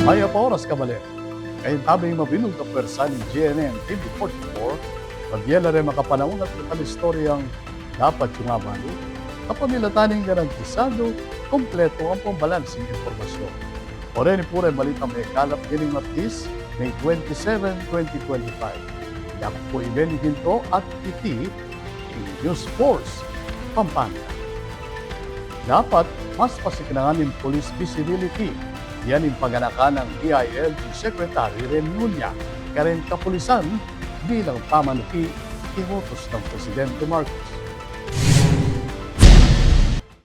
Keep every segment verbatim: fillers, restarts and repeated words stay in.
Mayap a oras, kabalen. Kayang tabing mabilug a pwersa ning G N N T V forty-four, pabie la reng makapanaun at lokal a istoryang dapat yung abalu, kapamilatan ning garantisadu, kumpletu ampong balanseng impormasyon. O reni pu reng balitang mekalap ngening Martes, May twenty-seven, twenty twenty-five. Yaku pu i Benny Ginto at iti ing News Force Pampanga. Dapat mas pasiknangan ing police visibility. Yan ing paganakan nang D I L G Secretary Remulla kareng kapulisan bilang pamanuki king utus nang Presidente Marcos.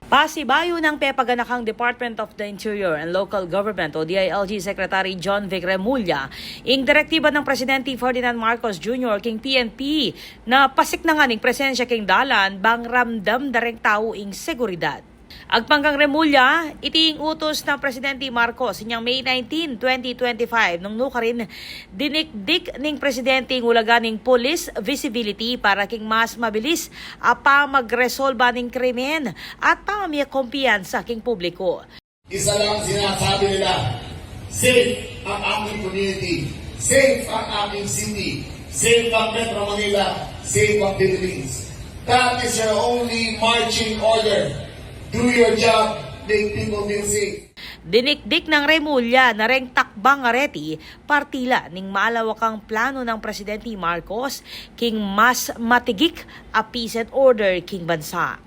Pasibayu nang pepaganakang Department of the Interior and Local Government o D I L G Secretary John Vic Remulla ing direktiba nang Presidente Ferdinand Marcos Junior king P N P na pasiknangan ing presensya king dalan bang ramdam da reng tau ing seguridad. Agpang kang Remulla, iti ing utus nang Presidente Marcos inyang May nineteen, twenty twenty-five, nung nukarin dinikdik ning Presidente ing ulaga ning police visibility para king mas mabilis a pamagresolba ning krimen at pamamie kumpiyansa king publiko. Isa lang sinasabi nila, "Safe ang aking community, safe ang aking city, safe ang Metro Manila, safe ang Philippines." That is your only marching order. Do your job, make people feel safe. Dinikdik nang Remulla na reng takbang a reti, parti la ning malawakang plano nang Presidente Marcos king mas matigik a peace and order king bansa.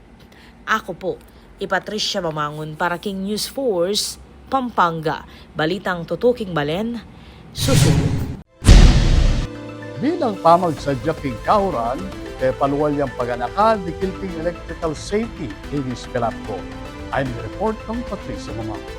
Aku pu i Patricia Mamangun para king News Force Pampanga. Balitang tutuking balen, susuyu. Bilang pamagsadya king kauran, pepalual yang paganaka dikil king electrical safety king Spelapco. Ay ning report nang Patricia Mamangun.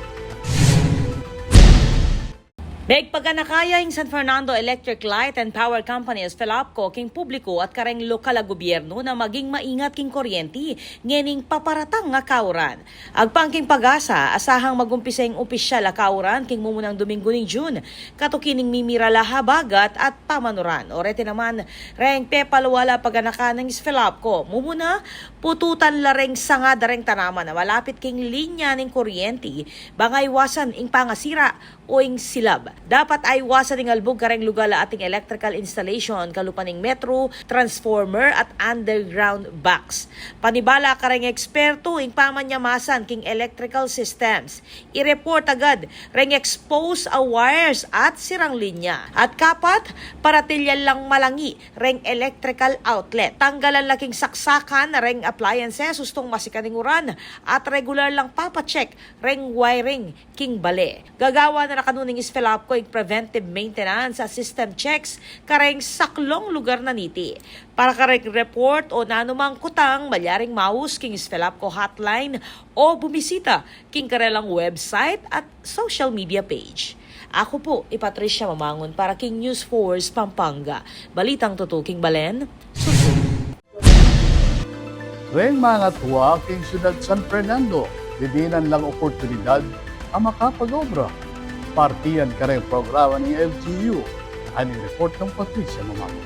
Megpaganaka ya ing San Fernando Electric Light and Power Company, Spelapco, king publiko at kareng lokal a gubyernu na maging maingat king kuryenti ngening paparatang a kauran. Agpang king PAGASA, asahang magumpisa ing opisyal a kauran king mumunang Dominggu ning June, katuki ning mimira la habagat at pamanuran. O reti naman, reng pepalual a paganaka ning Spelapco, mumuna, pututan la reng sanga da reng tanaman a malapit king linya ning kuryenti, bang aiwasan ing pangasira o ing silab. Dapat aiwasan ing albug kareng lugal a ating electrical installation, kalupa ning metro, transformer, at underground box. Panibala kareng eksperto, ing pamanyamasan king electrical systems, i-report agad reng expose a wires at sirang linya. At kapat, paratilyan lang malangi reng electrical outlet. Tanggalan la king saksakan reng appliances ustung masikan ing uran at regular lang papacheck reng wiring king bale. Gagawan na la kanu ning Spelapco ing preventive maintenance a system checks kareng saklung lugar na niti. Para kareng report o nanumang kutang, malyaring maus king Spelapco hotline o bumisita king karelang website at social media page. Aku pu i Patricia Mamangun para king News Force Pampanga. Balitang tutuking balen, susuyu. Reng mangatua king Syudad San Fernando, didinan lang oportunidad a makapag-obra. Parti yan kareng programa ning L G U. Ay ning report nang Patricia Mamangun.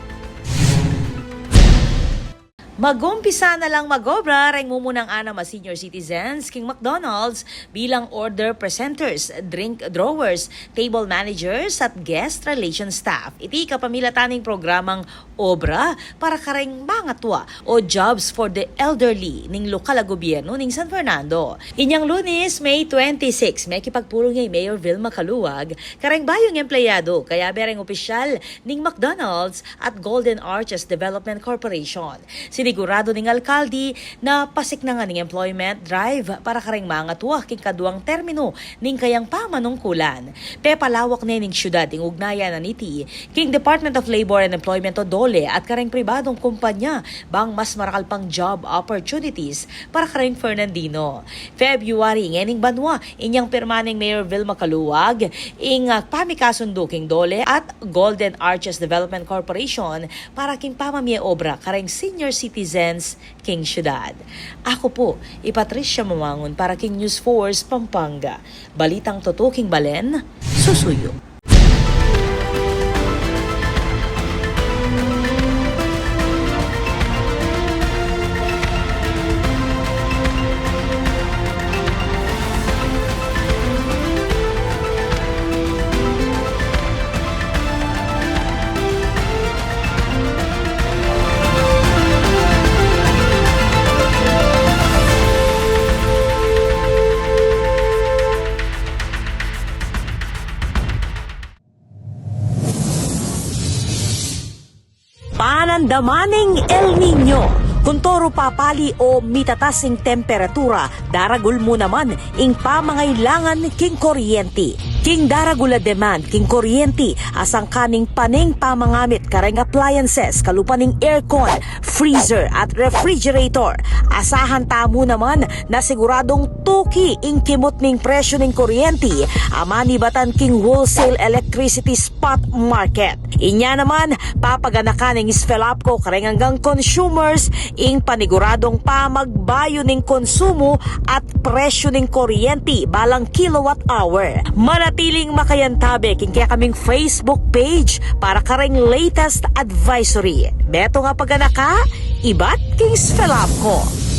Magumpisa na lang mag-obra reng mumunang anam a senior citizens king McDonald's bilang order presenters, drink drawers, table managers, at guest relation staff. Iti kapamilatan ning programang Obra para kareng Mangatua o Jobs for the Elderly ning lokal a gubyernu ning San Fernando. Inyang Lunes, May twenty-six, mekipagpulong ya i Mayor Vilma Caluag kareng bayung empleyado, kayabe reng opisyal ning McDonald's at Golden Arches Development Corporation. Sinigurado ning alkalde na pasiknangan ing employment drive para kareng mangatua king kaduang terminu ning kayang pamanungkulan. Pepalawak ne ning syudad ing ugnayan na niti king Department of Labor and Employment o DOLE at kareng pribadung kumpanya bang mas marakal pang job opportunities para kareng Fernandino. February, ngening banua, inyang pirma neng Mayor Vilma Caluag ing, ah, pamikasundu king DOLE at Golden Arches Development Corporation para king pamamie obra kareng senior citizens king syudad. Aku pu i Patricia Mamangun para king News Force Pampanga. Balitang tutuking balen, susuyu. Damaning El Niño, kuntoru papali o mitatas ing temperatura, daragul mu naman ing pamangailangan king kuryenti. King daragul a demand king kuryenti, asangkan ing pane pamangamit kareng appliances, kalupa ning aircon, freezer at refrigerator. Asahan tamu naman na siguradung tuki ing kimut ning presyu ning kuryenti a manibatan king wholesale electricity spot market. Inya naman, papaganakan ning SFELAPCO kareng anggang consumers ing paniguradung pamagbayu ning konsumu at presyu ning kuryenti balang kilowatt hour. Manatiling makayantabe king kekaming Facebook page para kareng latest advisory. Metung a paganaka ibat king SFELAPCO.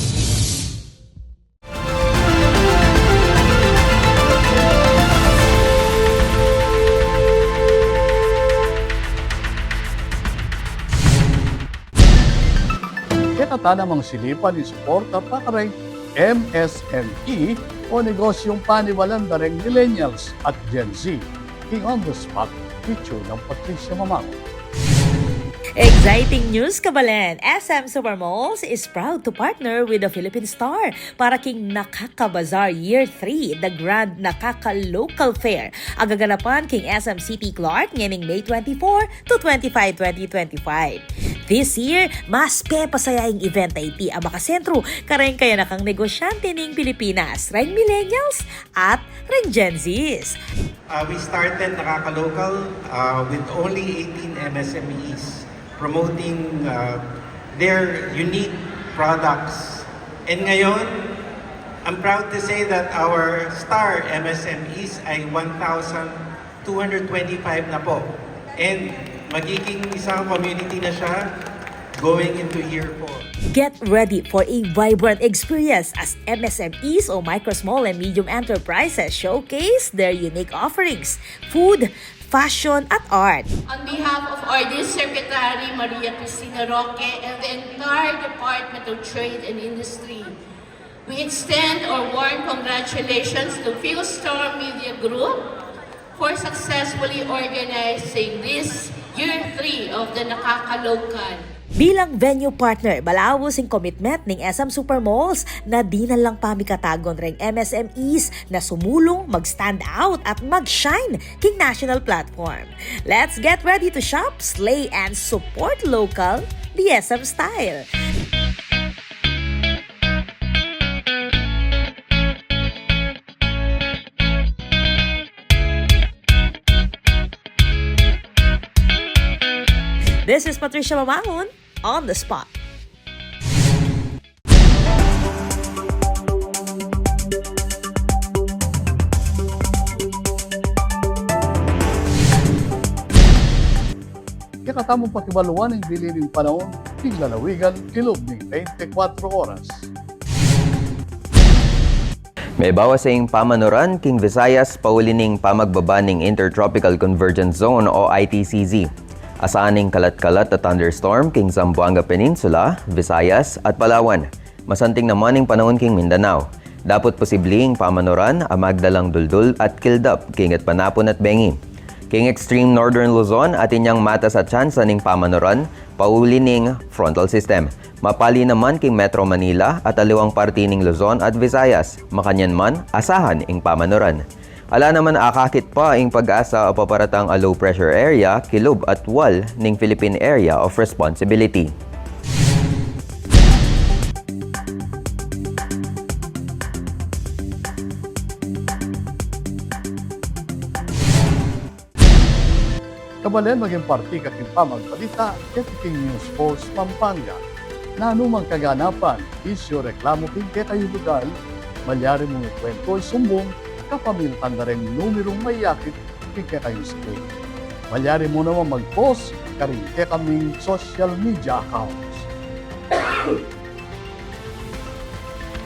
Kekatamu namang silipan ing suporta para kareng M S M E o negosyung paniwalan da reng millennials at Gen Z. King On the Spot, feature nang Patricia Mamangun. Exciting news, kabalen! S M Supermalls is proud to partner with the Philippine Star para king Nakaka Bazaar Year three, the Grand Nakaka Local Fair, a gaganapan king S M City Clark ngening May twenty-four to twenty-five, twenty twenty-five. This year, mas pepasaya ing event a iti a makasentru kareng kayanakang negosyante ning Pilipinas, reng millennials at reng Gen Zs. Uh, we started Nakaka Local, uh, with only eighteen M S M Es promoting, uh, their unique products. And ngayon, I'm proud to say that our star M S M Es ay one thousand two hundred twenty-five na po. And magiging isang community na siya going into year four. Get ready for a vibrant experience as M S M Es o micro, small, and medium enterprises showcase their unique offerings, food, fashion, at art. On behalf of our District Secretary Maria Cristina Roque and the entire Department of Trade and Industry, we extend our warm congratulations to Philstar Media Group for successfully organizing this year three of the Nakaka Local. Bilang venue partner, balaus ing commitment ning S M Supermalls na dinan lang pamikatagun reng M S M Es na sumulung, mag-stand out, at mag-shine king national platform. Let's get ready to shop, slay, and support local, the S M style. This is Patricia Mamangun, On the Spot. Kekatamung pakibaluan ing bili ning panaun king lalawigan kilub ning bente kwatro oras. Mebawas ing pamanuran king Visayas pauli ning pamagbaba ning Intertropical Convergence Zone o I T C Z. Asahan ing kalat-kalat a thunderstorm king Zamboanga Peninsula, Visayas, at Palawan. Masanting naman ing panaun king Mindanao. Dapot posible ing pamanuran a magdalang duldul at kildap king Panapun at Bengi. King extreme northern Luzon, atin yang matas a tsansa ning pamanuran pauli ning frontal system. Mapali naman king Metro Manila at aliwang parti ning Luzon at Visayas. Makanyan man, asahan ing pamanuran. Ala naman akakit pa ing PAGASA a paparatang a low pressure area kilub at wal ning Philippine Area of Responsibility. Kabalen, maging parti ka king pamagbalita keti king News Force Pampanga. Nanu mang kaganapan, isyu, reklamu king kekayung lugal, malyari mung ikwentu o isumbung kapamilatan da reng numerung mayakit king kekayung screen. Malyari mu naman mag-post karing kekaming social media accounts.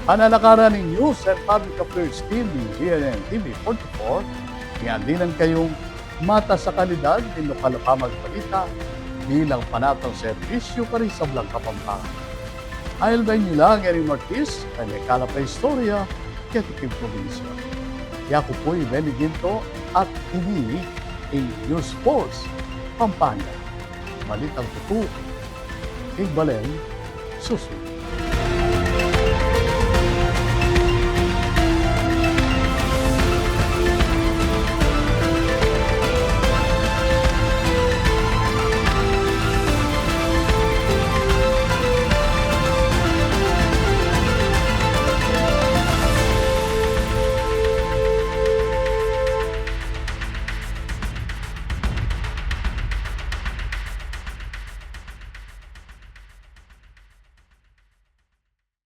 Panalakaran ning News and Public Affairs Team ning G N N T V forty-four, ing andinan kayung matas a kalidad ning lokal a pamagbalita bilang panatang serbisyu karing sablang Kapampangan. Ailbain yu la ngeni, Martis, a mekalap a istorya keti king probinsya. Yaku pu i Benny Ginto at ini ing News Force Pampanga. Balitang tutu, Ing balen susu.